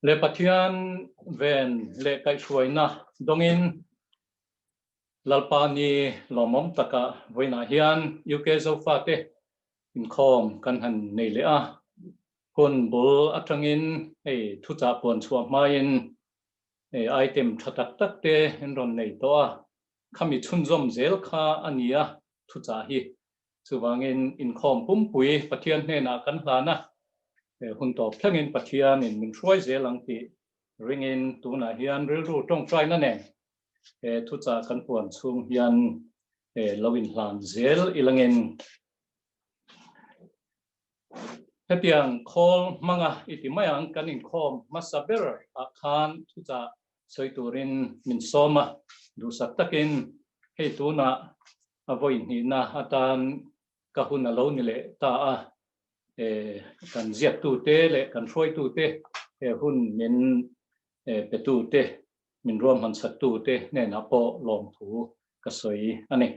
Le Pathian ven leh kaihhruaina dawngin Lalpa ni lawmawm taka vawiinah hian UK Zofate inkhawm kan han nei leh a. Hun bul atangin hei thuchah puan chhuah hmain hei item tha tak tak te in rawn nei tawh a, khami chhunzawm zel kha a ni a thuchah hi. Chuvangin inkhawm pumpui Pathian hnenah kan hlan a, hun tawp thlengin Pathianin min hruai zel ang tih ringin tunah hian rilru tawngtaina nen he thuchah kan puan chhung hian lo inhlan zel ilangin hetiang khawl hmanga i ti mai ang kan inkhawm hmasa ber ah khan thuchah sawi turin min sawm a, duhsak takin hei tunah a vawi hnihna atan ka hun a lo ni leh ta a, kan ziaktute leh kan hruaitute he hun min petute, min ruahmansaktute hnenah pawh lawmthu ka sawi a ni.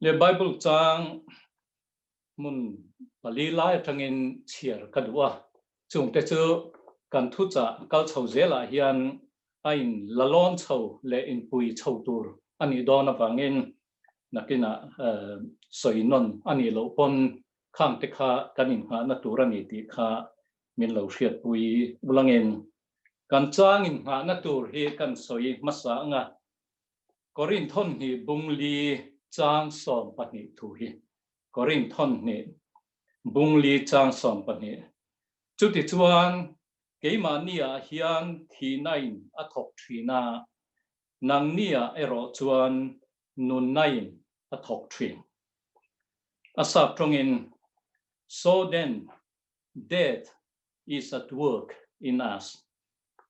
Leh Bible chang hmun pali lai atangin chhiar ka duh a, chungte chu kan thuchah kal chho zelah hian a in la lawn chho leh inpui chho tur a nih dawn avangin nakinah sawi nawn a nih loh pawn khangte kha kan innghahna tur a ni tih kha min lo hriatpui ulangin kan chang innghahna tur hi kan sawi hmasa anga Korinth thawnhnih bung li chang 12 thu hi. Korinth thawnhnih bung li chang 12. Chutichuan, keimahniah hian thihnain a thawk thin a, nangniah erawh chuan nunnain a thawk thin. A sap tawngin, So then, death is at work in us,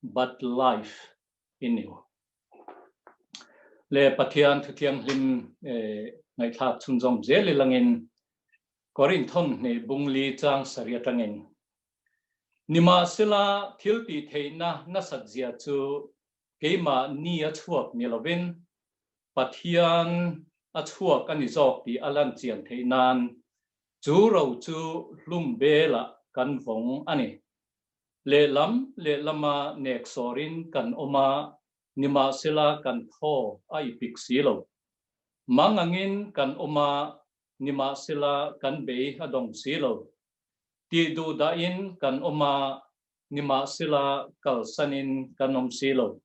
but life in you. Le Pathian thuthianghlim ngaihthlak chhunzawm zel ilangin Korinth thawnhnih bung li chang sarih atangin Nimahsela thil tih theihna nasat zia chu keimah ni a chhuak ni lovin Pathian a chhuak a ni zawk tih a lan chian theih nan chu ro chu hlum belah kan vawng a ni. Lehlam lehlama nek sawrin kan awm a, nimahsela kan thaw a ipik si lo. Mang angin kan awm a, nimahsela kan bei a dawng si lo. Tih duh dahin kan awm a, nimahsela kalsanin kan awm si lo.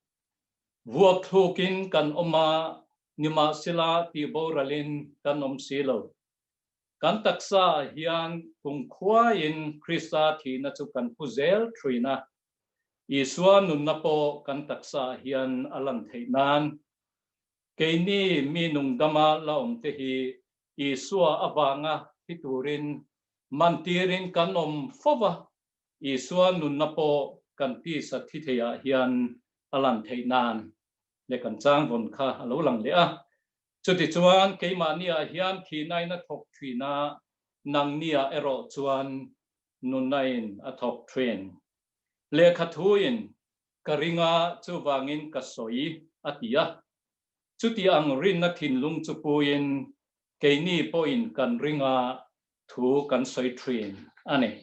Vuak thlukin kan awm a, nimahsela tihboralin kan awm si lo. Kan taksa ah hian kumkhuaiin Krista thihna chu kan pu zel thin a, Isua nunna pawh kan taksa ah hian a lan theih nan. Keini mi nungdama la awmte hi Isua avanga thi turin mantirin kan awm fo va, Isua nunna pawh kan tisa thi theiah hian a lan theih nan. Leh kan changvawn kha a lo lang leh a. Chutichuan, keimahniah hian thihnain a thawk thin a, nangniah erawh chuan nunnain a thawk thin. Lehkha thuin, Ka ring a, chuvangin ka sawi, a ti a. Chuti ang rinna thinlung chu puiin keini pawhin kan ring a, thu kan sawi thin a ni.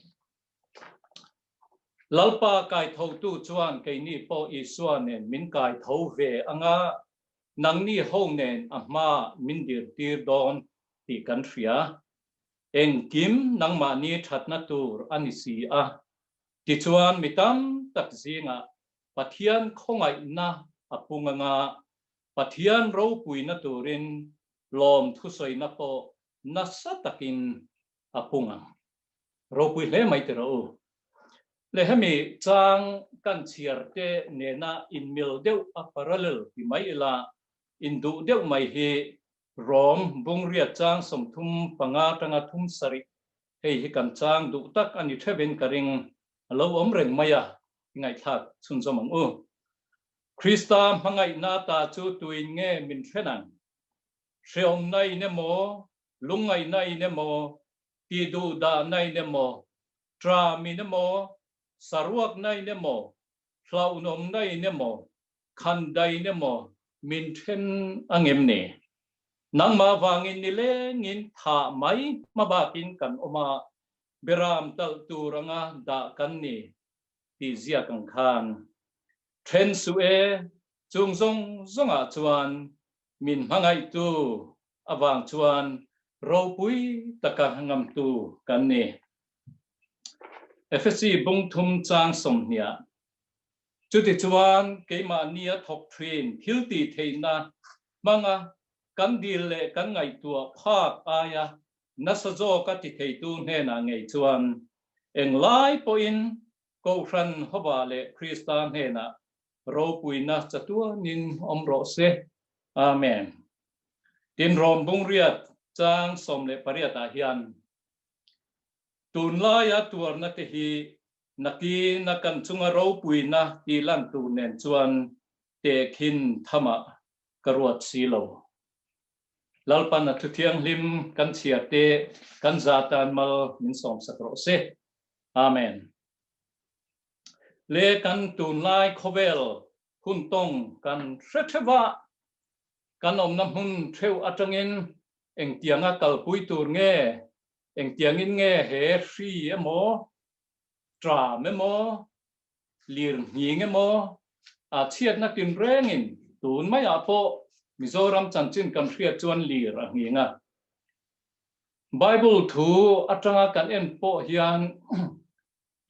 Lalpa kaithotu chuan keini pawh Isua nen min kaitho ve anga Nangni ho nen a hma min dirtir dawn tih kan hria. Engkim nangmahni thatna tur a ni si a. Tichuan mi tam tak zingah Pathian khawngaihna a pung anga Pathian ropuina turin lawm thusawina pawh nasa takin a pung ang. Ropui hle mai tiraw u. Le hemi chang kan chhiar te nena inmil deuh a parallel ti mai ila induh deuh mai hi Rom bungriat chang 35 tanga 37 hei hi kan chang duh tak a ni theuhin ka ring a lo awm reng mai a i ngaihthlak chhunzawm ang u. Krista hmangaihna ta chu tuin nge min hren ang? Hreawmna in emaw, lungngaihna in emaw, Ti duh dah na in emaw, tram in emaw, saruak na in emaw, hlauhnawm na in emaw, khan dai in emaw min then angem ni? Nangmah vangin nilengin thah mai hma bakin kan awm a, beram talh tur anga dah kan ni. tih ziak ang khan then suh e, chung zawng zawngah chuan min hmangaihtu avang chuan ropui taka ngamtu kan ni. Efesi bung thum chang sawmhniah Chutichuan keimahnia thawk thin thil tih theihna hmanga kan dil leh kan ngaihtuah phak aia nasa zawka ti theitu hnenah ngei chuan englai pawhin Kohhran Hova leh Krista hnenah ropuina chatuanin awm rawh se. Amen. Tin, Rom bungriat chang 18 ah hian tunlaia tuarna te hi Nakina kan chunga ropuina tih lan tur nen chuan tehkhin thamah ka ruat si lo. Lalpan a thu thianghlim kan chhiar te kan za tan mal min sawmsak rawh se. Amen. Le kan tunlai khawvel hun tawng kan hre theuh a, kan awmna hmun theuh atangin engtianga kalpui tur nge, engtiangin nge he hri emaw Tram emaw, lir nghing emaw, a chhiatna tinrengin tun maiah pawh Mizoram chanchin kan hriat chuan lir a nghing a. Bible thu atanga kan en pawh hian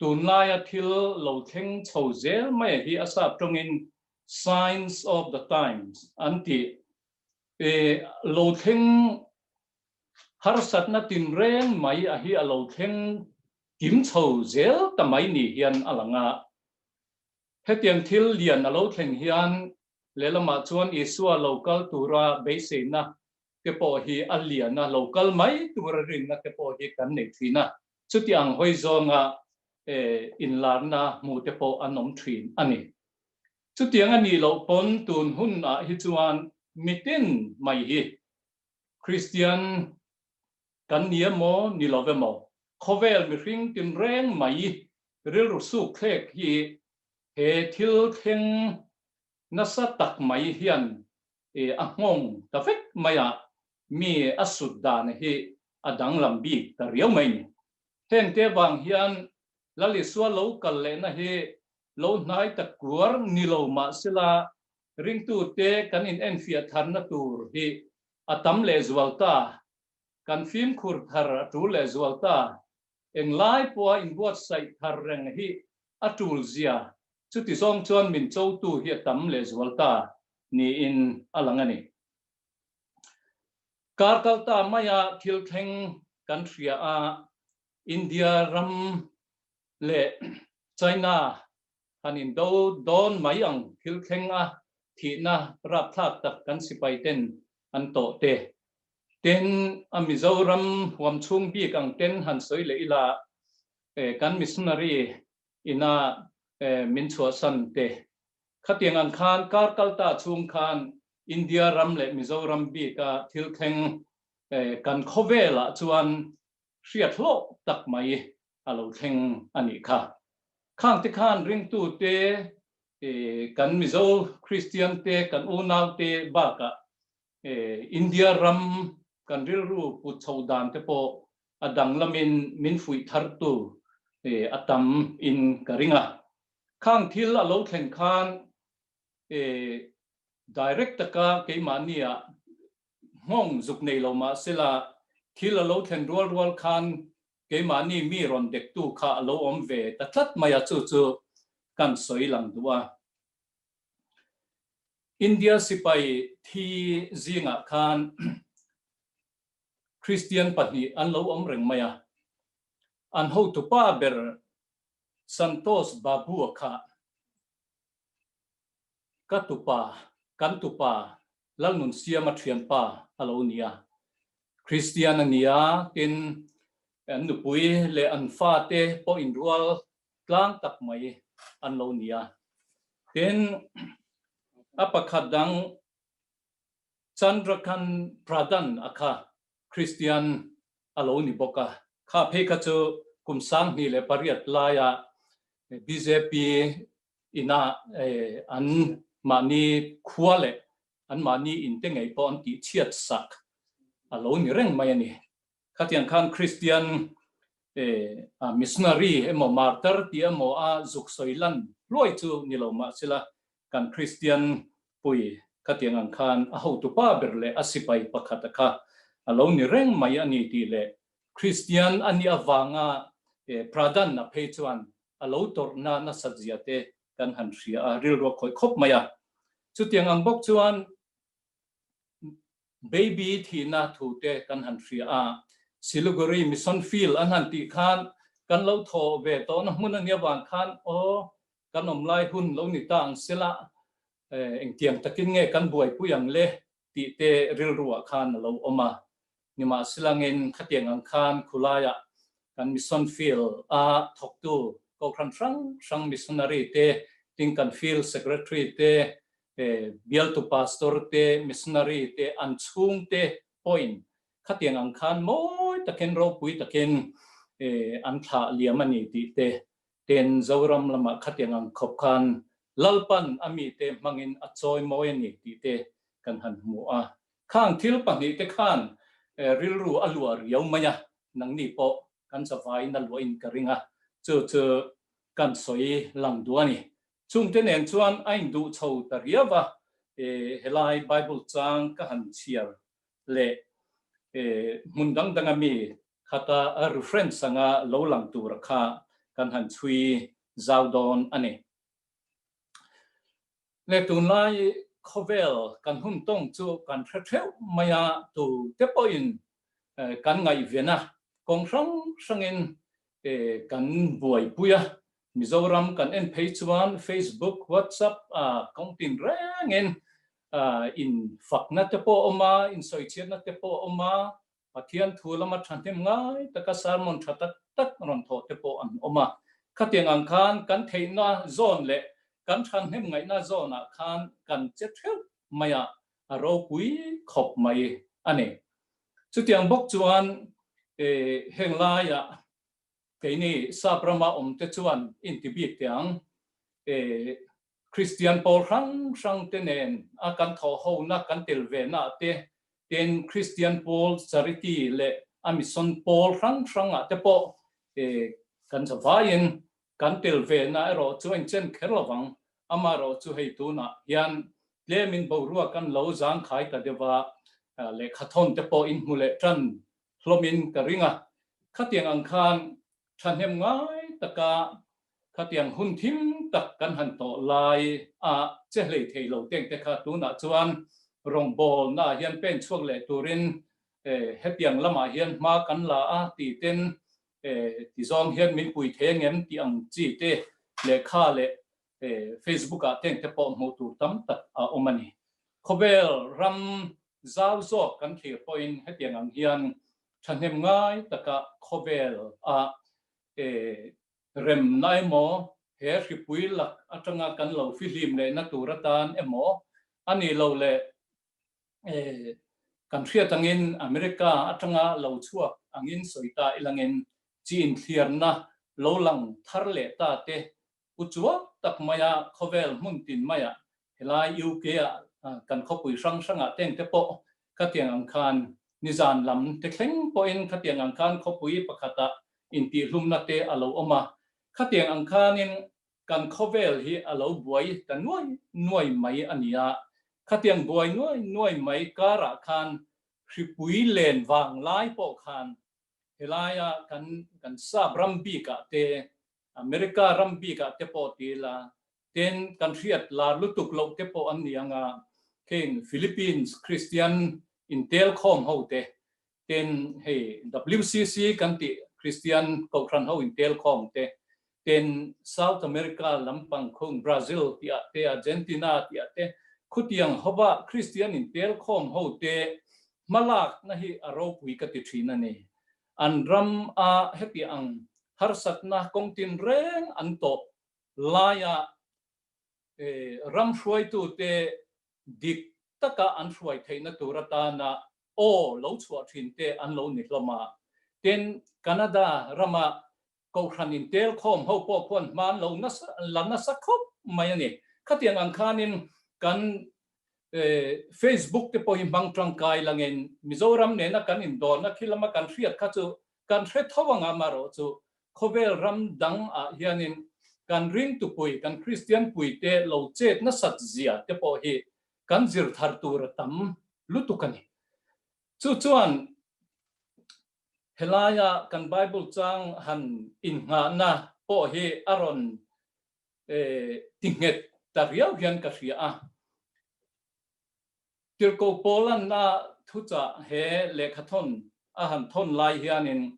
tunlaia thil lo thleng chho zel mai hi a sap tawngin signs of the times an tih lo thleng harsatna tinreng mai a hi a lo thleng Kim chho zel ta mai ni hian a lang a. Hetiang thil lian a lo thleng hian lehlamah chuan Isua lo kal tura beiseina te pawh hi a lian a, lo kal mai tura rinna te pawh hi kan nei thin a. Chuti ang hawi zawnga inlarna hmu te pawh an awm thin a ni. Chutiang a nih loh pawn tun hunah hi chuan mitin mai hi Kristian Kan ni emaw ni lo emaw, khawvel mihring tinreng mai rilru suk thlek hi he thil thleng nasa tak mai hian a nghawng ta vek mai a, mi a sut dan hi a danglam bik ta riau mai ni. Hengte vang hian Lal Isua lo kal lehna hi lo hnai ta kuar ni lo mahsela ringtute kan inenfiah tharna tur hi a tam lehzual ta. Kan fimkhur thar a tul leh zual ta. Englai pawha inbuatsaih thar reng hi a tul zia, chuti zawng chuan min chotu hi a tam leh zual ta niin a lang a ni. Kar kal ta maia thil thleng kan hria a, India ram leh China Han indo dawn mai ang thil thleng a thihna rapthlak tak kan sipai ten an tawh te. Tin, a Mizoram huam chhung bik ang ten han sawi leh ila kan missionary ina min chhuahsan te. Khatiang ang khan kar kal ta chhung khan India ram leh Mizoram bika thil thleng kan khawvelah chuan hriat hlawh tak mai a lo thleng a nih kha. Khang te khan ringtute, kan Mizo Kristian te, kan unau te bakah India ram kan rilru put chho dan te pawh a danglamin min fuih thartu a tam in ka ring a. Khang thil a lo thlen khan direct taka keimahnia nghawng zuk nei lo mah sela thil a lo thlen rual rual khan Keimahni mi rawn dektu kha a lo awm ve ta tlat mai a, chu chu kan sawi lang duh a. India sipai thi zingah khan Kristian pahnih an lo awm reng mai a, an hotupa ber Santosh Babu-a kha ka tupa, kan tupa Lalnunsiama thianpa a lo ni a, Kristian a ni a, tin an nupui leh an fate pawh inrual tlang tak mai an lo ni a. Tin, a pakhat dang Chandrakant Pradhan a kha Kristian a lo ni bawk a, kha phei kha chu kum 2008 laia bjp ina an mahni khua leh an mahni inte ngei pawh an tihchhiat sak a lo ni reng mai a ni. Khatiang khan Kristian Missionary emaw Martyr tih emaw a zuk sawi lan hluai chu ni lo mahsela kan Kristian pui khatiang ang khan a hotupa ber leh a sipai pakhata kha a lo ni reng mai a ni tih leh Kristian a nih avanga Pradhan a phei chuan a lo tawrhna nasat zia te kan han hria a, rilru a khawih khawp mai a. Chutiang ang bawk chuan Baby thihna thu te kan han hria a, Siliguri Mission Field an han tih khan kan lo thaw ve tawhna hmun a nih avang khan aw kan awm lai hun lo ni ta ang sela engtiang takin nge kan buaipui ang le tih te rilruah khan a lo awm a. Nimahselangin khatiang ang khan khulaiah kan Mission Field a thawktu Kohhran hrang hrang Missionary te, tin kan Field Secretary te, bialtu Pastor te, Missionary te, an chhungte pawhin khatiang ang khan mawi takin ropui takin an thlah liam a ni tih te, tin Zoram lamah khatiang ang khawp khan Lalpan a mite hmangin a chawi mawi a ni tih te kan han hmu a. Khang thil pahnihte khan rilru a luah riau mai a, nangni pawh kan chavaiin a luahin ka ring a, chu chu kan sawi lang duh a ni. Chungte nen chuan a induh chho ta riau a, helai Bible chang ka han chhiar leh hmun dang danga mi khata a reference anga lo lang tura kha kan han chhui zau dawn a ni. Le tunlai khawvel kan hun tawng chu kan hre theuh mai a, tu te pawhin kan ngaihven a, kawng hrang hrangin kan buaipui a, Mizoram kan en phei chuan Facebook, WhatsApp kawng tin rengin in fakna te pawh a awm a, in sawichhiatna te pawh a awm a, Pathian thu lama thahnem ngai taka sermon tha tak tak rawn thawh te pawh an awm a. Khatiang ang khan kan theihna zawn leh kan thahnem ngaihna zawnah khan kan che theuh mai a, a ropui khawp mai a ni. Chutiang bawk chuan heng laiah keini sap rama awm te chuan inti bik teh ang. Kristian pawl hrang hrang te nen a kan thawh hona kan tel ve na te, tin Kristian pawl charity leh a mission pawl hrang hrang ah te pawh kan zavaiin kan tel ve na erawh chu a inchen kher lovang. Amaherawh chu hei tunah hian tlemin boruak kan lo zangkhai ta deuh a, lehkhathawn te pawh in hmu leh tan hlawmin ka ring a. Khatiang ang khan Thahnem ngai taka khatiang hun thim tak kan han tawh lai a che hlei thei lo teng te kha tunah chuan rawngbawlnaah hian pen chhuak leh turin hetiang lamah hian hma kan la a ti ten ti zawng hian min pui thei angem tih ang chi te lehkha leh Facebook ah teng te pawh hmuh tur tam tak a awm a ni. Khawvel ram zau zawk kan thlir pawhin hetiang ang hian Thahnem ngai taka khawvel a remna emaw, he hripui lak atanga kan lo fihlim lehna tur atan emaw a nih loh leh kan hriat angin America atanga lo chhuak angin sawi ta ilangin chi inthliarna lo lang thar leh ta te U chuak tak maia khawvel hmun tin maiah helai UK ah kan khawpui hrang hrangah teng te pawh khatiang ang khan nizan lam te thleng pawhin khatiang ang khan khawpui pakhatah intihhlumna te a lo awm a, khatiang ang khanin kan khawvel hi a lo buai ta nuai nuai mai a ni a, khatiang buai nuai nuai mai karah khan hripui len vang lai pawh khan helaia kan kan sap ram bikah te America ram bikah te pawh ti ila, tin kan hriat lar lutuk loh te pawh an ni ang a, khing Philippines Christian intelkhawm ho te, tin hei WCC kan tih Christian Kohhran ho intelkhawm te, tin South America lampang khung Brazil tih ah te, Argentina tih ah te, khutiang hova Christian intelkhawm ho te hmalakna hi a ropui ka ti thin a ni. An ram a heti ang harsatna kawng tin reng an tawh laia ram hruaitute dik taka an hruai theihna tur atana aw lo chhuah thin te an lo ni hlawm a. Tin, Canada rama Kohhran intelkhawm ho pawh khuan hma an lo nasa la nasa khawp mai a ni. Khatiang ang khanin kan Facebook te pawh hi hmang tangkai langin Mizoram nena kan indawrna khi lama kan hriat kha chu. Kan hre tho ang a, amaherawhchu khawvel ram dang ah hianin kan ringtupui, kan Kristian puite lo chet nasat zia te pawh hi kan zir thar tur a tam lutuk a ni. Chu chuan helaia kan Bible chang han innghahna pawh hi a rawn ti nghet ta riau hian ka hria a. Tirhkoh Paulan a thuchah he lehkhathawn a han thawn lai hianin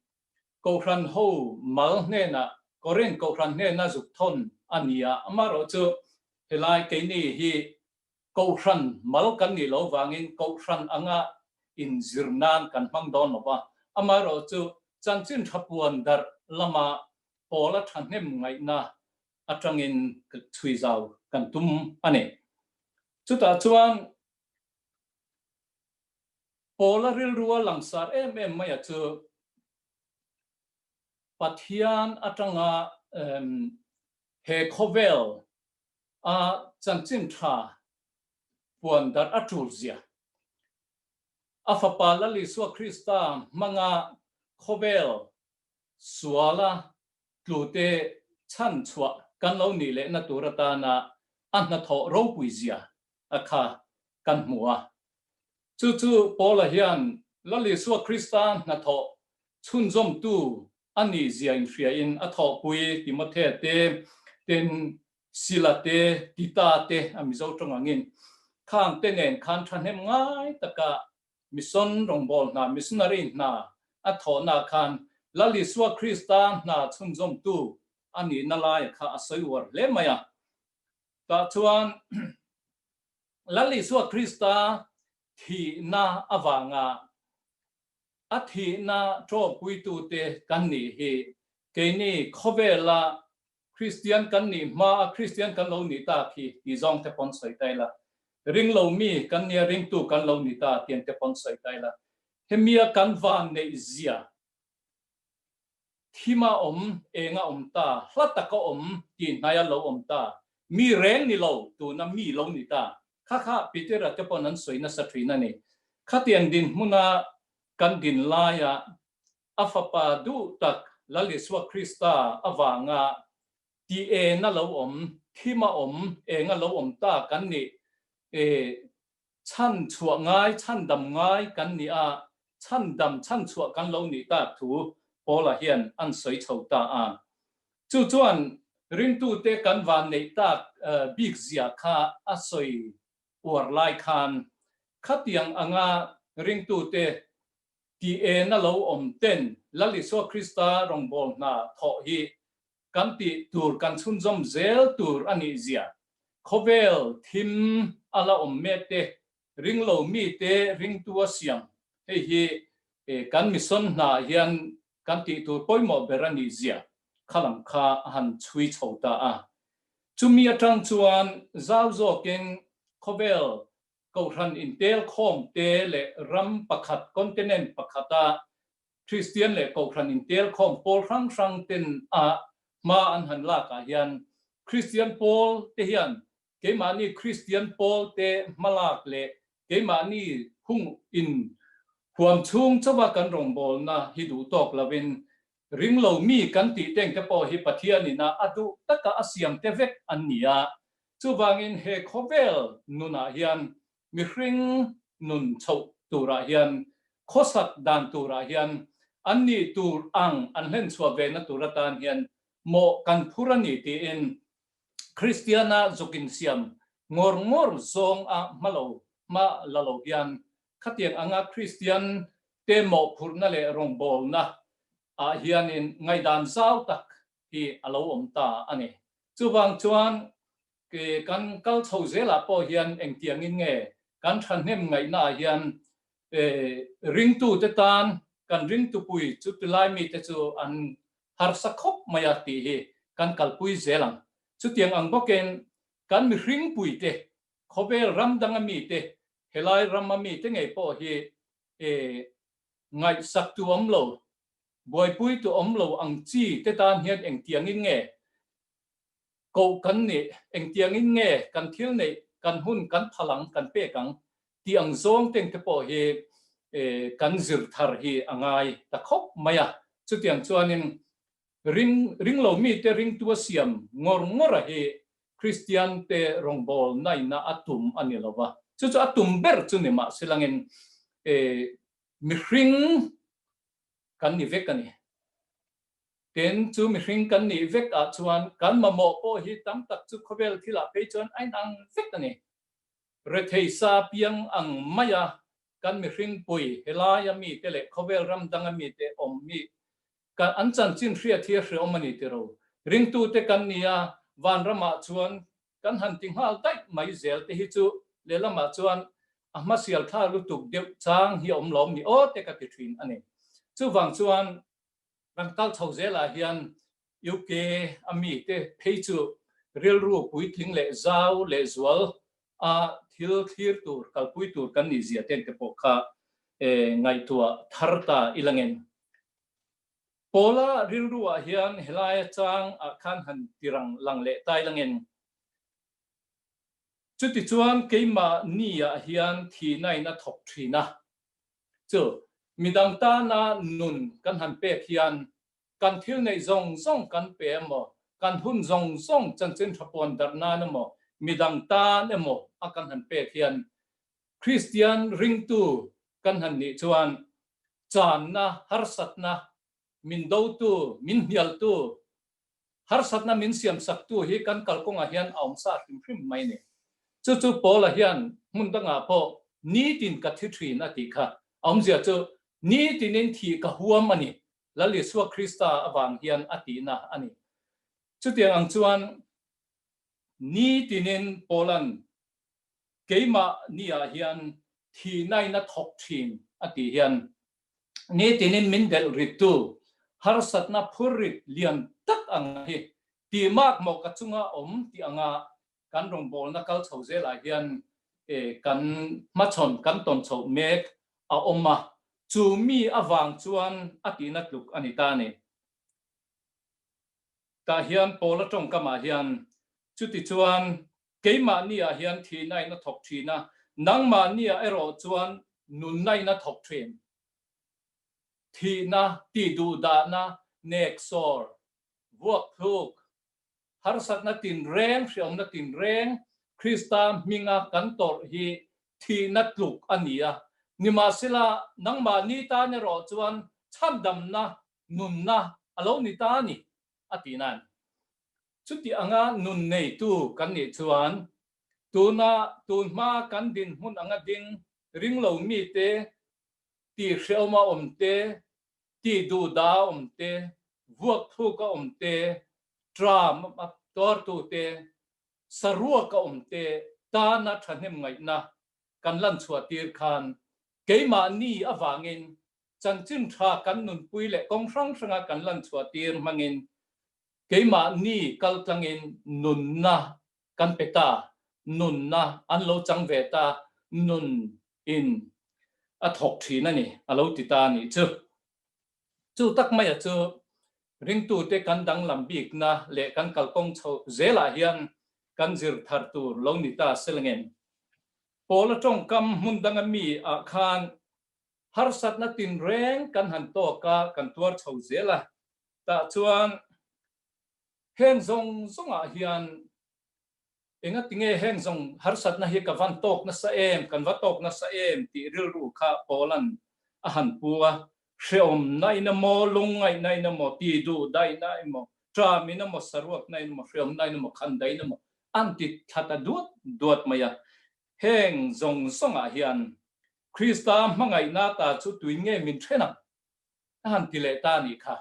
Kohhran ho mal hnenah, Korinth Kohhran hnena zuk thawn a ni a, amaherawhchu helai keini hi Kohhran mal kan nih loh vangin Kohhran anga inzir nan kan hmang dawn lo va, amaherawhchu chanchin tha puan darh lama Paula thahnem ngaihna atangin chhui zau kan tum a ni. Chutah chuan Paula rilrua langsar em em maia chu Pathian atanga he khawvel a chanchin tha puan darh a tul zia, a Fapa Lal Isua Krista hmanga khawvel suala tlute chhan chhuah kan lo nih lehna tur atana a hnathawh ropui zia a kha kan hmu a. Chu chu Paula hian Lal Isua Krista hnathawh chhunzawmtu a nih zia inhriain a thawhpui Timothea te, tin Sila te, Tita te a Mizo tawng angin khang te nen khan thahnem ngai taka Mission rawngbawl hna, missionary hna a thawhna khan Lal Isua Krista hna chhunzawmtu a nihna laia kha a sawi uar hle mai a. Tah chuan Lal Isua Krista thihna avanga a thihna tawpuitute kan nih hi keini khawvela Kristian kan nih hma a Kristian kan lo nih tak hi tih zawng te pawn sawi ta ila, ring lo mi kan nia ringtu kan lo ni ta tiang te pawn sawi ta ila, hemia kan van neih zia thima awm, enga awm ta, hla taka awm tih hnaia lo awm ta, mi reng ni lo tuna mi lo ni ta, kha kha Petera te pawn an sawi nasa thin a ni. Khatiang dinhmuna kan din laia A Fapa duh tak Lal Isua Krista avanga ti ena lo awm, thima awm, enga lo awm ta kan nih e, chhan chhuah ngai, chhan dam ngai kan nih a, chhan dam, chhan chhuah kan lo nih tak thu Paula hian an sawi chho ta a. Chu chuan ringtute kan van neih tak bik zia kha a sawi uar lai khan khatiang anga ringtute Ti ena lo awm ten Lal Isua Krista rawngbâwl hna thawh hi kan tih tur kan chhunzawm zel tur a nih zia khawvel thim a la awm mek te, ringlo mite ringtu a siam hei hi kan mission hna hian kan tih tur pawimawh ber a nih zia kha lam kha a han chhui chho ta a. Chumi atang chuan zau zawkin khawvel Kohhran intelkhawm te leh ram pakhat, continent pakhata Kristian leh Kohhran intelkhawm pawl hrang hrang ten a hma an han lak ah hian Kristian pawl te hian keimahni Kristian pawl te hmalak leh keimahni hung in huam chhung chauha kan rawngbawlna hi duh tawk lovin ringlo mi kan tih teng te pawh hi Pathianin a a duh taka a siam te vek an ni a. Chuvangin he khawvel nunah hian mihring nun chhoh turah hian, khawsak dan turah hian, an nih tur ang an hlenchhuah vena tur atan hian mawh kan phur a ni tiin Kristiana zuk insiam ngawr ngawr zawng a hma lo hma la lo hian khatiang anga Kristian te mawhphurhna leh rawngbawlna ah hianin ngaihdan zau tak hi a lo awm ta a ni. Chuvang chuan kan kal chho zelah pawh hian engtiangin nge kan thahnem ngaihnaah hian ringtute tan kan ringtupui chu tilai mite chu an harsa khawp mai a tih hi kan kalpui zel ang. Chutiang ang bawkin kan mihringpuite, khawvel ram danga mite, helai rama mite ngei pawh hi ngaihsaktu awm lo, Buaipui tu awm lo ang chi te tan hian engtiangin nge koh kan nih, engtiangin nge kan thil neih, kan hun kan phal ang, kan pek ang tih ang zawng teng te pawh hi kan zir thar hi a ngai ta khawp mai a. Chutiang chuanin ring ring lo mite ringtu a siam ngawr ngawr a hi Kristian te rawngbawlna ina a tum a ni lo va. Chu chu a tum ber chu ni mah silangin mihring kan ni vek a ni. Tin, chu mihring kan nih vek ah chuan kan mamawh pawh hi tam tak chu khawvel thil ah phei chuan a inang vek a ni. Rethei sa piang ang maia kan mihring pui helaia mite leh khawvel ram danga mite awm mi kan an chanchin hriat hi a hreawm a ni tiro. Ringtute kan ni a, vanramah chuan kan han ti nghal daih mai zel te hi chu lehlamah chuan a hmasial thla lutuk deuh chang hi a awm lawm ni aw te ka ti thin a ni. Chuvang chuan kan kal chho zelah hian UK a mite phei chu rilru puitling leh zau leh zual a thil thlir tur kalpui tur kan nih zia ten te pawh kha ngaihtuah thar ta ilangin Paula rilru ah hian helaia chang ah khan han tirang lang leh ta ilangin chutichuan keimah ni ah hian thihna in a thawk thin a chu midang tana nun kan han pek hian kan thil neih zawng zawng kan pe emaw, kan hun zawng zawng chanchin tha puan darh nan emaw, midang tan emaw a kan han pek hian Kristian ringtu kan han nih chuan channa, harsatna, min dotu, min hnialtu, harsatna min siamsaktu hi kan kalkawngah hian a awm sa hrim hrim mai ni. Chu chu Paula hian hmun dangah pawh nitin ka thi thin a tih kha. A awmzia chu nitinin thih ka huam a ni. Lal Isua Krista avang hian a tihna a ni. Chutiang ang chuan nitinin Paula'n keimah niah hian thihnain a thawk thin a tih hian nitinin min delh rittu harsatna phurrit lian tak ang hi tihmak maw ka chunga awm tih anga kan rawngbawlna kal chho zelah hian kan hmachhawn kan tawn chhoh mek a awm a, chu mi avang chuan a tihna tluk a ni ta a ni. Tah hian Paula tawngkamah hian, Chutichuan, keimahniah hian thihna in a thawk thin a, nangmahniah erawh chuan nunna in a thawk thin. Thihna, tihduhdahna, neksawr, vuakthluk, Harsatna tinreng, hriaumna tinreng Krista hminga kan tawrh hi thihna tluk a ni a. Nimahsela, nangmahni tan erawh chuan chhandamna, nunna a lo ni ta a ni, a ti nan. Chuti anga nun neitu kan nih chuan, tuna tun hma kan dinhmun anga ding ring lo mite tih hreawma awm te, Tih duhdah a awm te, vuak thluk a awm te, tram a tuartu te, saruak a awm te tana thahnem ngaihna kan lan chhuah tir khan keimahni avangin chanchin tha kan nunpui leh kawng hrang hranga kan lan chhuah tir hmangin keimahni kaltlangin nunna kan pe ta, nunna an lo chang ve ta, nun in a thawk thin a ni, a lo ti ta a nih chu. Chu tak maia chu ringtute kan danglam bikna leh kan kalkawng chho zelah hian kan zir thar tur lo ni ta selngem. Paula tawngkam hmun danga mi ah khan harsatna tinreng kan han tawk a, kan tuar chho zel a, tah chuan Heng zawng zawngah hian engatinge heng zawng harsatna hi ka van tawk nasa em, kan va tawk nasa em tih rilru kha Paula'n a han pu a, hreawmna in emaw, lungngaihna in emaw, ti duh daihna emaw, ṭam in emaw, saruakna in emaw, hreawmna in emaw, khan daih in emaw an ti thla ta duat duat mai a. Heng zawng zawngah hian Krista hmangaihna ta chu tuin nge min ṭhen ang? A han ti leh ta a nih kha.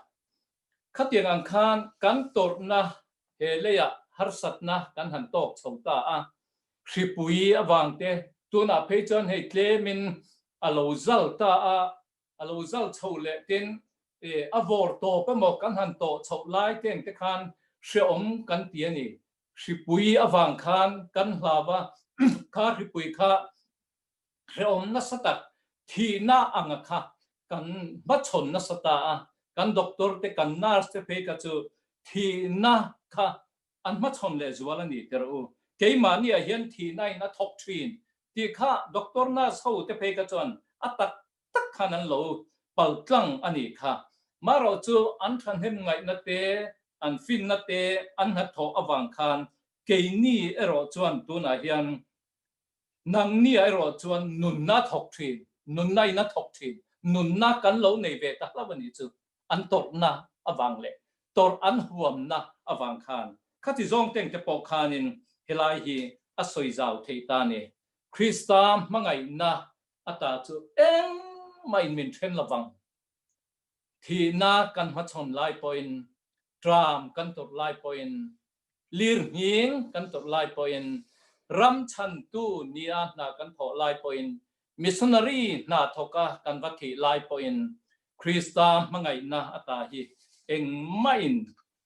Khatiang ang khan kan tawrhna he leiah harsatna kan han tawk chho ta a, hripui avang te tunah phei chuan hei tlemin a lo zal ta a, a lo zal chho leh tin a vawr tawp emaw kan han tawh chhoh lai te ang te khan hreawm kan ti a ni. Hripui avang khan kan hlau a, kha hripui kha Hrehawm nasa tak, thihna anga kha kan hmachhawn nasa ta a, kan doctor te, kan nurse te phei kha chu thihna kha an hmachhawn leh zual a ni tirh u. Keimahni ah hian thihna in a thawk thin tih kha doctor nurse ho te phei kha chuan a tak tak khan an lo paltlang a nih kha. Marawh chu an thahnem ngaihna te, an finna te, an hnathawh avang khan keini erawh chuan tunah hian nangni ah erawh chuan nunna thawk thin, nunna in a thawk thin, nunna kan lo nei ve ta hlauh a nih chu an tawrhna avang leh tawrh an huamna avang khan khati zawng teng te pawh khanin helai hi a sawi zau theih ta a ni. Krista hmangaihna ata chu engmah in min then lovang. Thihna kan hmachhawn lai pawhin, tram kan tawrh lai pawhin, lirnghing kan tawrh lai pawhin, ram chhantu nia hna kan thawh lai pawhin, missionary hna thawka kan va thih lai pawhin Krista hmangaihna ata hi engmah in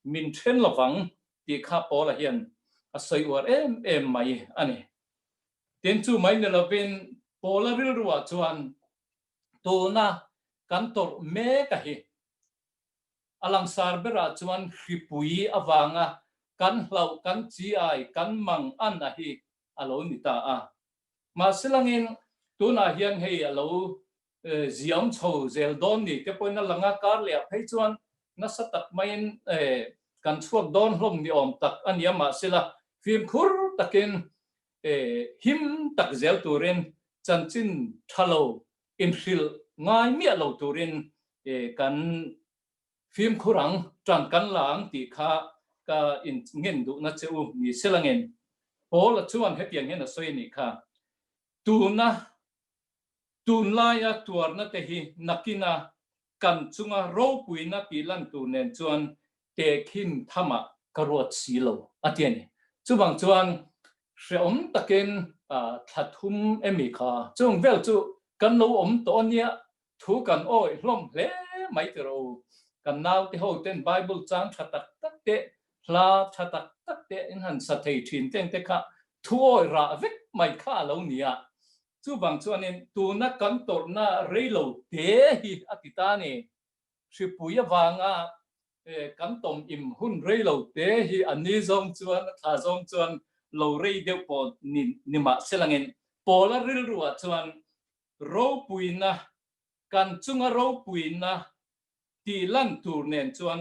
min then lovang tih kha Paula hian a sawi uar em em mai a ni. Tin, chu mai ni lovin Paula rilruah chuan tuna kan tawrh mek a hi. A langsar berah chuan hripui avanga kan hlauh, kan chi-ai, kan mang an a hi a lo ni ta a. Mahse langin tunah hian hei a lo ziam chho zel dawn ni te pawhin a lang a, kar leh ah phei chuan nasa tak maiin kan chhuak dawn hlawm ni awm tak a nia mahsela fimkhur takin him tak zel turin chanchin tha lo inhrilh ngai miah lo turin kan fimkhur ang, tan kan la ang tih kha ka inngen duhna che u ni selangin Paula chuan hetiang hian a sawi a nih kha, Tuna Tunlaia tuarna te hi nakina kan chunga ropuina tih lan tur nen chuan tehkhin thamah ka ruat si lo, a ti a ni. Chuvang chuan hrehawm takin thla thum emi kha chung vel chu kan lo awm tawh a nia, thu kan awih hlawm hle mai ti rawh u. Kan naute ho ten Bible chang tha tak tak te, hla tha tak tak te in han sa thei thin teng te kha thu awih rah vek mai kha a lo nia. Chuvang chuanin tuna kan tawrhna reilo te hi a ti ta a ni. Hripui avanga kan tawm im hun reilo te hi a ni zawng chuan, a thla zawng chuan lo rei deuh pawh ni ni mah se langin Paula rilruah chuan ropuina, kan chunga ropuina tih lan tur nen chuan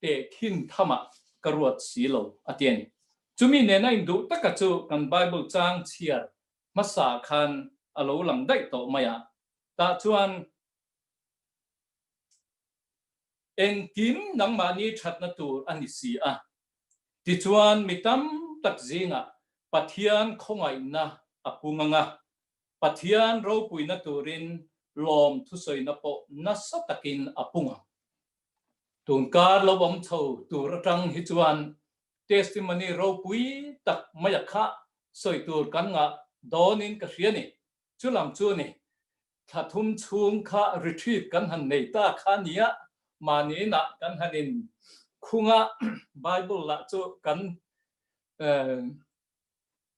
tehkhin thamah ka ruat si lo a ti a ni. Chumi nena induh taka chu kan Bible chang chhiar hmasa khan a lo lang daih tawh mai a, tah chuan engkim nangmahni thatna tur a ni si a, tichuan mi tam tak zingah Pathian khawngaihna a pung ang a, Pathian ropuina turin lawm thusawina pawh nasa takin a pung ang. Tunkar lo awm chho tur atang hi chuan testimony ropui tak mai a kha sawi tur kan ngah dawnin ka hria ni. Chulam chu ni, thla thum chhung kha retreat kan han nei ta kha nia, mahni inah kan han in khung a, Bible lah chu kan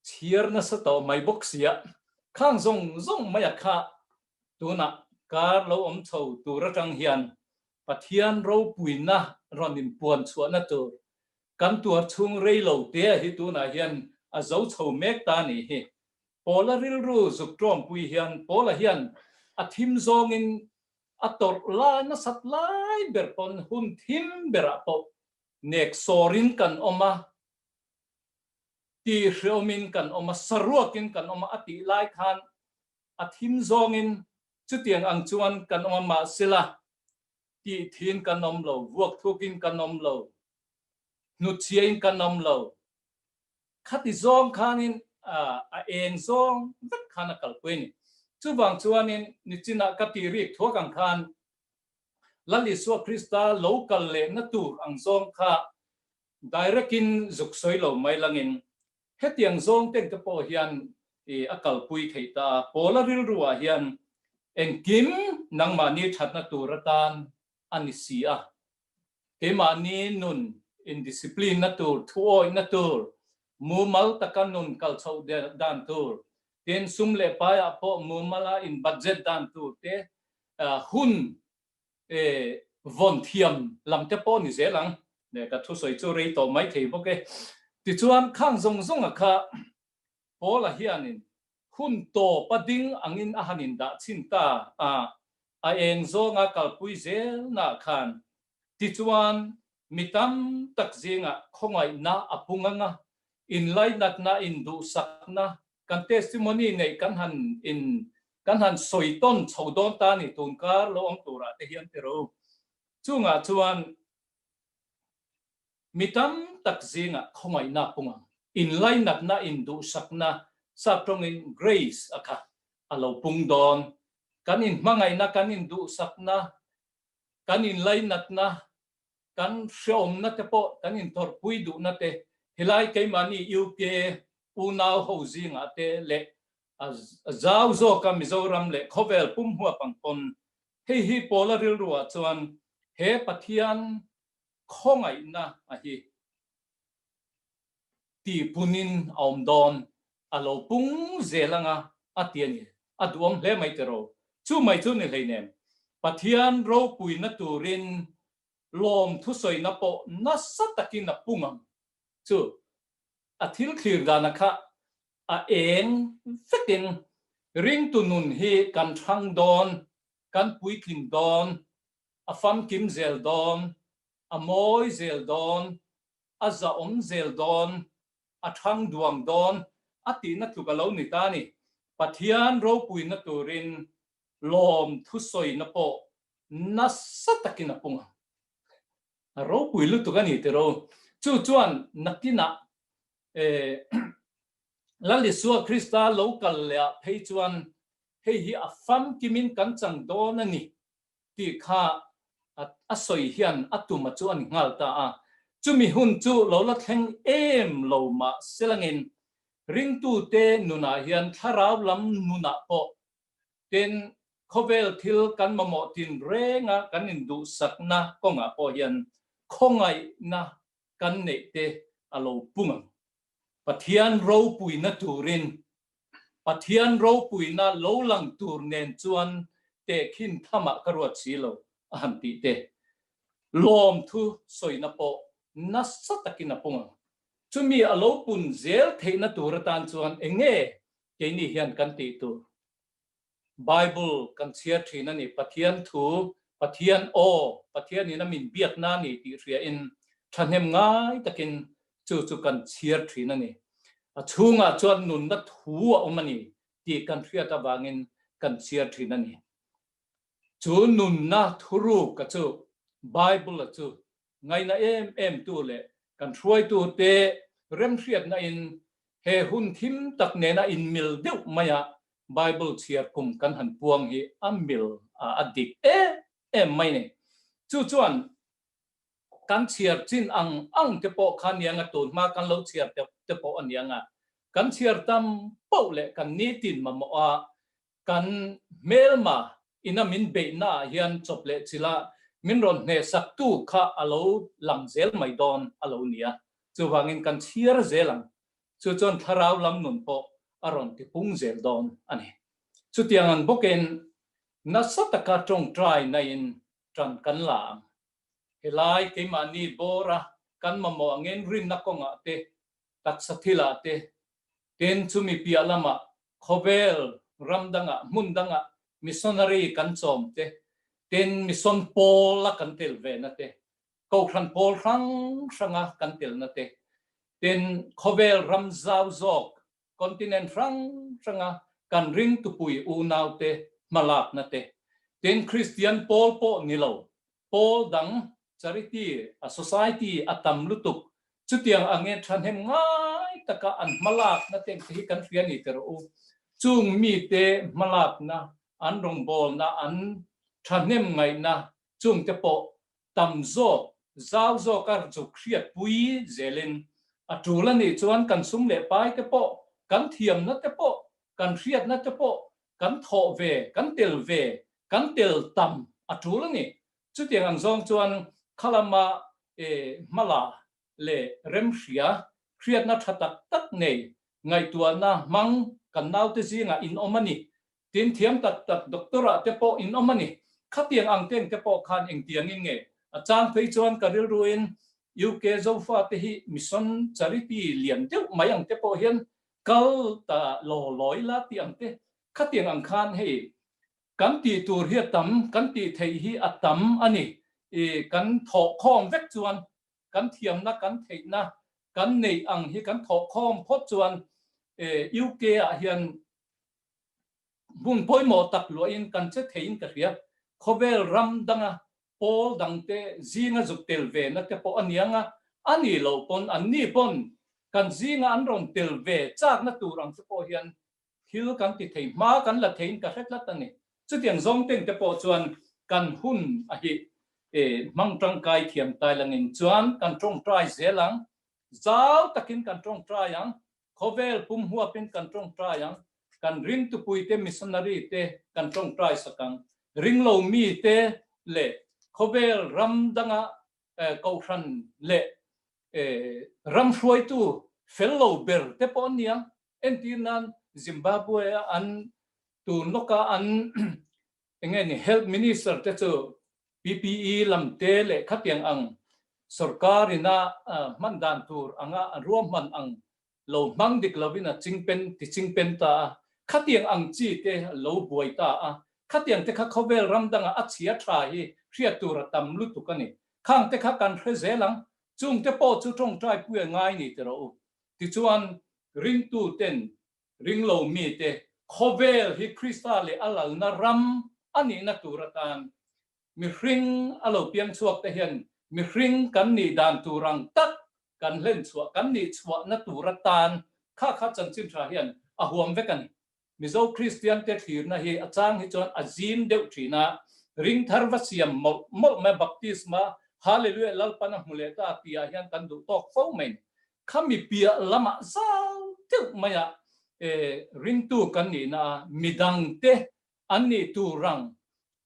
chhiar nasa tawh mai bawk sia, khang zawng zawng mai a kha tunah kar lo awm chho tur atang hian Pathian ropuina rawn inpuan chhuahna tur kan tuar chhung rei lo te hi tunah hian a zo chho mek ta a nih hi. Paula rilru zuk tawmpui hian Paula hian a thim zawngin a tawrh lai nasat lai ber pawn hun thim berah pawh nek sawrin kan awm a, ti hreawmin kan awm a, saruakin kan awm a a tih lai khan a thim zawngin chutiang ang chuan kan awm a, mahsela tih thin kan awm lo, vuak thukin kan awm lo, hnutchhiain kan awm lo. Khati zawng khanin a eng zawng vek khan a kalpui a ni. Chuvang chuanin nichinah ka tih rik thuak ang khan Lal Isua Krista lo kal lehna tur ang zawng kha Direct in zuk sawi lo mai langin hetiang zawng teng te pawh hian a kalpui theih ta a, Paula rilru ah hian engkim nangmahni thatna tur atan a ni si a, keimahni nun in discipline na tur, thuawih na tur, mumal taka nun kal chhoh dan tur, tin sum leh pai ah pawh mumal a in budget dan tur te hun E, vawn thiam lam te pawh ni zel ang. E, ka thusawi chu rei tawh mai thei bawk e. Tichuan, khang zawng zawnga kha Paula hianin hun tawp a ding angin a han indah chhin ta a, a eng zawnga kalpui zelnaah khan. Tichuan, mi tam tak zingah khawngaihna a pung ang a, inlainatna, induhsakna, kan testimony neih kan han in kan han sawi tawn chho dawn ta a ni tun kar lo awm turah te hian ti rawh u. Chungah chuan mi tam tak zingah khawngaihna a pung ang, inlainatna, induhsakna, sap tawngin grace a kha a lo pung dawn. Kan inhmangaihna, kan induhsakna, kan inlainatna, kan hreawmna te pawh kan intawrhpui duhna te, helai keimahni UK unau ho zingah te leh a zau zawka Mizoram leh khawvel pum huap ang pawn hei hi Paula rilruah chuan he Pathian khawngaihna a hi tihpunin a awm dawn, a lo pung zel anga a ti a ni. A duhawm hle mai tiraw? Chu mai chu ni hleinem. Pathian ropuina turin lawm thusawina pawh nasa takin a pung ang chu. A thil thlir dana kha a eng vekin ringtu nun hi kan thang dawn, kan puitling dawn, a famkim zel dawn, a mawi zel dawn, a zahawm zel dawn, a thang duang dawn a tihna tluk a lo ni ta a ni. Pathian ropuina turin lawm thusawina pawh nasa takin a pung ang. A ropui lutuk a ni tiro. Chu chuan nakinah Lal Isua Krista lo kal leh ah phei chuan hei hi a famkimin kan chang dawn a ni tih kha a sawi hian a tum a chu a ni nghal ta a. Chumi hun chu lo la thleng em lo mah selangin ringtute nunah hian thlarau lam nunah pawh Tin, khawvel thil kan mamawh tin renga kan induhsakna kawngah pawh hian khawngaihna kan neih te a lo pung ang. Pathian ropuina turin, Pathian ropuina lo lang tur nen chuan tehkhin thamah ka ruat si lo a han tih te, lawmthu sawina pawh nasa takin a pung ang. Chumi a lo pun zel theihna tur atan chuan eng nge Keini hian kan tih tur Bible kan chhiar thin a ni. Pathian thu, Pathian aw, Pathianin a min biakna a ni tih hriain thahnem ngai takin chu chu kan chhiar thin a ni. A chhungah chuan nunna thu a awm a ni tih kan hriat avangin kan chhiar thin a ni. Chu nunna thuruk a chu Bible a chu Ngaina em em tu leh kan hruaitu te remhriatna in he hun thim tak nena inmil deuh maia Bible chhiar kum kan han puang hi a mil a dik em em mai ni. Chu chuan kan chhiar chin ang ang te pawh kha nia nga tun hma kan lo chhiar te pawh a nia nga kan chhiar tam poh leh kan nitin mamawh a Kan hmelma ina min beihna ah hian chawp leh chila min rawn hnehsak tu kha a lo lang zel mai dawn a lo nia. Chuvangin kan chhiar zel ang. Chu chuan thlarau lam nun pawh a rawn ti pung zel dawn a ni. Chutiang ang bawkin nasa taka tawngtai naiin tan kan la ang. Helai keimahni bawra kan mamawh angin rinna kawngah te, taksa thilah te, tin chumi piah lamah Khawvel ram dangah, hmun dangah missionary kan chawm te, tin mission pawl a kan tel ve na te, kohhran pawl hrang hranga kan telna te, tin khawvel ram zau zawk, continent hrang hranga kan ringtupui unau te hmalakna te, tin Kristian pawl pawh ni lo, Pawl dang charity a society a tam lutuk chutiang ange thahnem ngai taka an hmalakna te te hi kan hria ni tir u. Chung mite hmalakna, an rawngbawlna, an thahnem ngaihna chung te pawh tam zawk, zau zawka zuk hriatpui zelin a tul a nih chuan kan sum leh pai te pawh, kan thiamna te pawh, kan hriatna te pawh kan thawh ve, kan tel ve, kan tel tam a tul a ni. Chutiang ang zawng chuan khalama hmala leh remhria, hriatna tha tak tak nei, ngaihtuahna hmang kan naute zingah in awm a ni. Tin, thiam tak tak doctor-ah te pawh in awm a ni. Khatiang ang teng te pawh khan engtiangin nge a chang phei chuan ka rilruin UK Zofate hi mission charity lian deuh mai ang te pawh hian Kal ta law lawi la tih ang te, khatiang ang khan hei kan tih tur hi a tam, kan tih theih hi a tam a ni. I kan thawh khawm vek chuan kan thiamna, kan theihna, kan neih ang hi kan thawh khawm phawt chuan UK ah hian hmun pawimawh tak luahin kan che theiin ka hria. Khawvel ram danga pawl dangte zinga zuk tel ve na te pawh a niang a, a nih loh pawn anni pawn kan zinga an rawn tel ve chakna tur ang te pawh hian thil kan ti thei, hma kan la theiin ka hre tlat a ni. Chutiang zawng teng te pawh chuan kan hun a hi hmang tangkai thiam tai langin chuan kan tawngtai zel ang, zau takin kan tawngtai ang, khawvel pum huapin kan tawngtai ang, kan ringtupui te missionary te kan tawngtai sak ang, ringlo mi te leh khawvel ram danga kohhran leh ram hruaitu fel lo ber te pawh an ni ang. Entir nan Zimbabwe a an tun lawka an enge ni health minister te chu PPE lam te leh khatiang ang sorkar ina hman dan tur anga an ruahman ang lo hmang dik lovin a chingpen ti chingpen ta a, khatiang ang chi te lo buai ta a, khatiang te kha khawvel ram danga a chhia tha hi hriat tur a tam lutuk a ni. Khang te kha kan hre zel ang, chung te pawh chu tawngtai pui a ngai ni tiraw u. Tichuan, ringtuten ringlo mite khawvel hi Krista leh a lalna ram a nihna tur atan mihring a lo piang chhuak te hian mihring kan nih dan tur ang tak kan hlen chhuah, kan nih chhuahna tur atan kha kha chanchin tha hian a huam vek a ni. Mizo Kristian te thlirna hi a chang hi chuan a zim deuh thin a, ring thar va siam mawlh mawlh mai baptisma Hallelujah Lalpan a hmu leh ta tih ah hian kan duh tawk fo mai ni. Khami piah lamah zau deuh maiah ringtu kan nihna a midangte an nih tur ang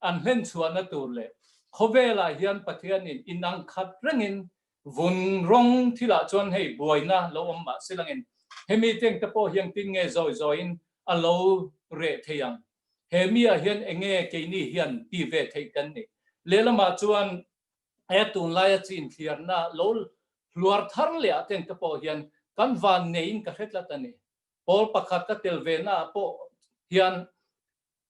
an hlen chhuahna tur leh khawvelah hian Pathianin inang khat rengin vun rawng thilah chuan hei buaina lo awm mah silangin hemi tengte pawh hian tin nge zawi zawiin a lo reh thei ang. He miah hian enge keini hian ti ve theih kan ni. Lehlamah chuan he tunlaia chin thliarna lo hluar thar leh ah tengte pawh hian kan van neiin ka hre tlat a ni. Pawl pakhat ka tel ve naah pawh hian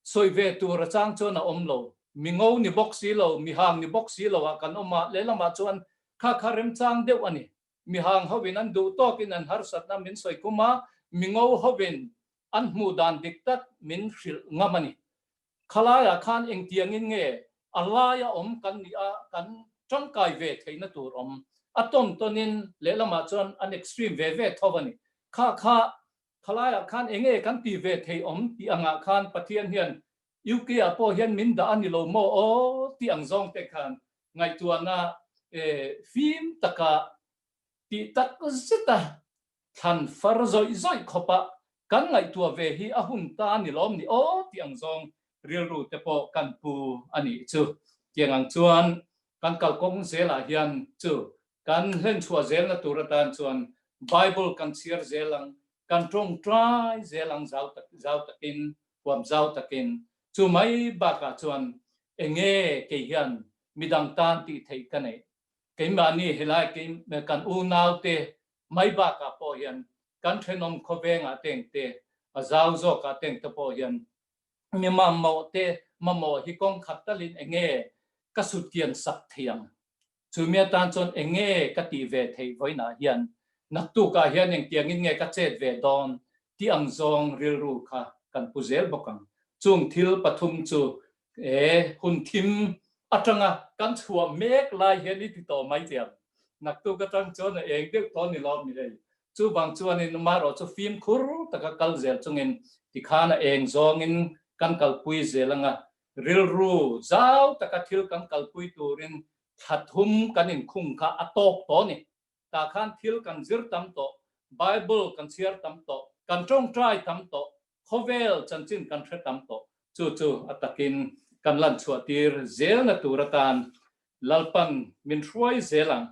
sawi ve tur a chang chuan a awm lo. Mi ngo ni bawk si lo, mi hang ni bawk si lo ah kan awm a, lehlamah chuan kha kha remchang deuh a ni. Mi hang hovin an duh tawkin an harsatna min sawi khum a, mi ngo hovin an hmuh dan dik tak min hrilh ngam a ni. Khalaiah khan engtiangin nge a laia awm kan nih a, kan tangkai ve theihna tur awm a tawn tawnin lehlamah chuan an extreme ve ve tho a ni. Kha kha Khalaiah khan enge kan ti ve thei awm tih angah khan Pathian hian UK ah pawh hian min dah a ni lo maw aw tih ang zawng te khan ngaihtuahna fim taka tih tak zeta thlan far zawih zawih khawpa kan ngaihtuah ve hi a hun ta a ni lawm ni aw tih ang zawng rilru te pawh kan pu a nih chu. Tiang ang chuan kan kalkawng zelah hian chu Kan hlenchhuah zelna tur atan chuan Bible kan chhiar zel ang, kan tawngtai zel ang zau tak zau takin, huam zau takin. Chu mai bakah chuan enge kei hian midang tan tih theih ka neih? Keimahni helai kei kan unaute mai bakah pawh hian kan thenawm khawvengah tengte, a zau zawkah tengte pawh hian mi mamawh te mamawh hi kawng khat talin enge ka sutkian sak thei ang? Chumi atan chuan eng nge ka tih ve theih vawiinah hian, naktukah hian engtiangin nge ka chet ve dawn tih ang zawng rilru kha kan pu zel bawk ang. Chung thil pathum chu he hun thim atanga kan chhuah mek lai hian i ti tawh mai teh ang. Naktuk atang chuan a eng deuh tawh ni lawm ni hei. Chuvang chuanin amaherawh chu fimkhur taka kal zel chungin tikhan a eng zawngin kan kalpui zel anga Rilru zau taka thil kan kalpui turin thla thum kan inkhung kha a tawk tawh a ni. Tah khan thil kan zir tam tawh, Bible kan chhiar tam tawh, kan tawngtai tam tawh, khawvel chanchin kan hre tam tawh. Chu chu a takin kan lan chhuah tir zelna tur atan Lalpan min hruai zel ang,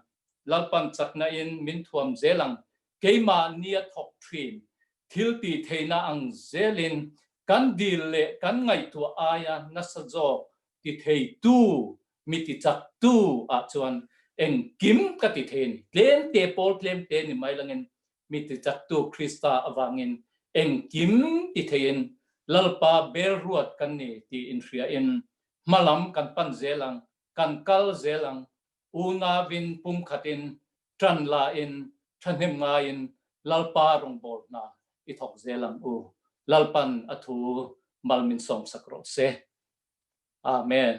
Lalpan chakna in min thuam zel ang, keimah nia thawk thin thil tih theihna ang zelin kan dil leh kan ngaihtuah aia nasa zawk ti theitu, mi ti chaktu ah chuan engkim ka ti thei a ni. Tlemte pawl tlemte ni mai langin mi ti chaktu Krista avangin engkim ti theiin Lalpa bel ruat kan ni tih inhriain hmalam kan pan zel ang. Kan kal zel ang. Unauin pumkhatin ṭan lain ṭhahnem ngaiin Lalpa rawngbâwl hna i thawk zel ang u. Lalpan a thu mal min sawmsak rawh se. Amen.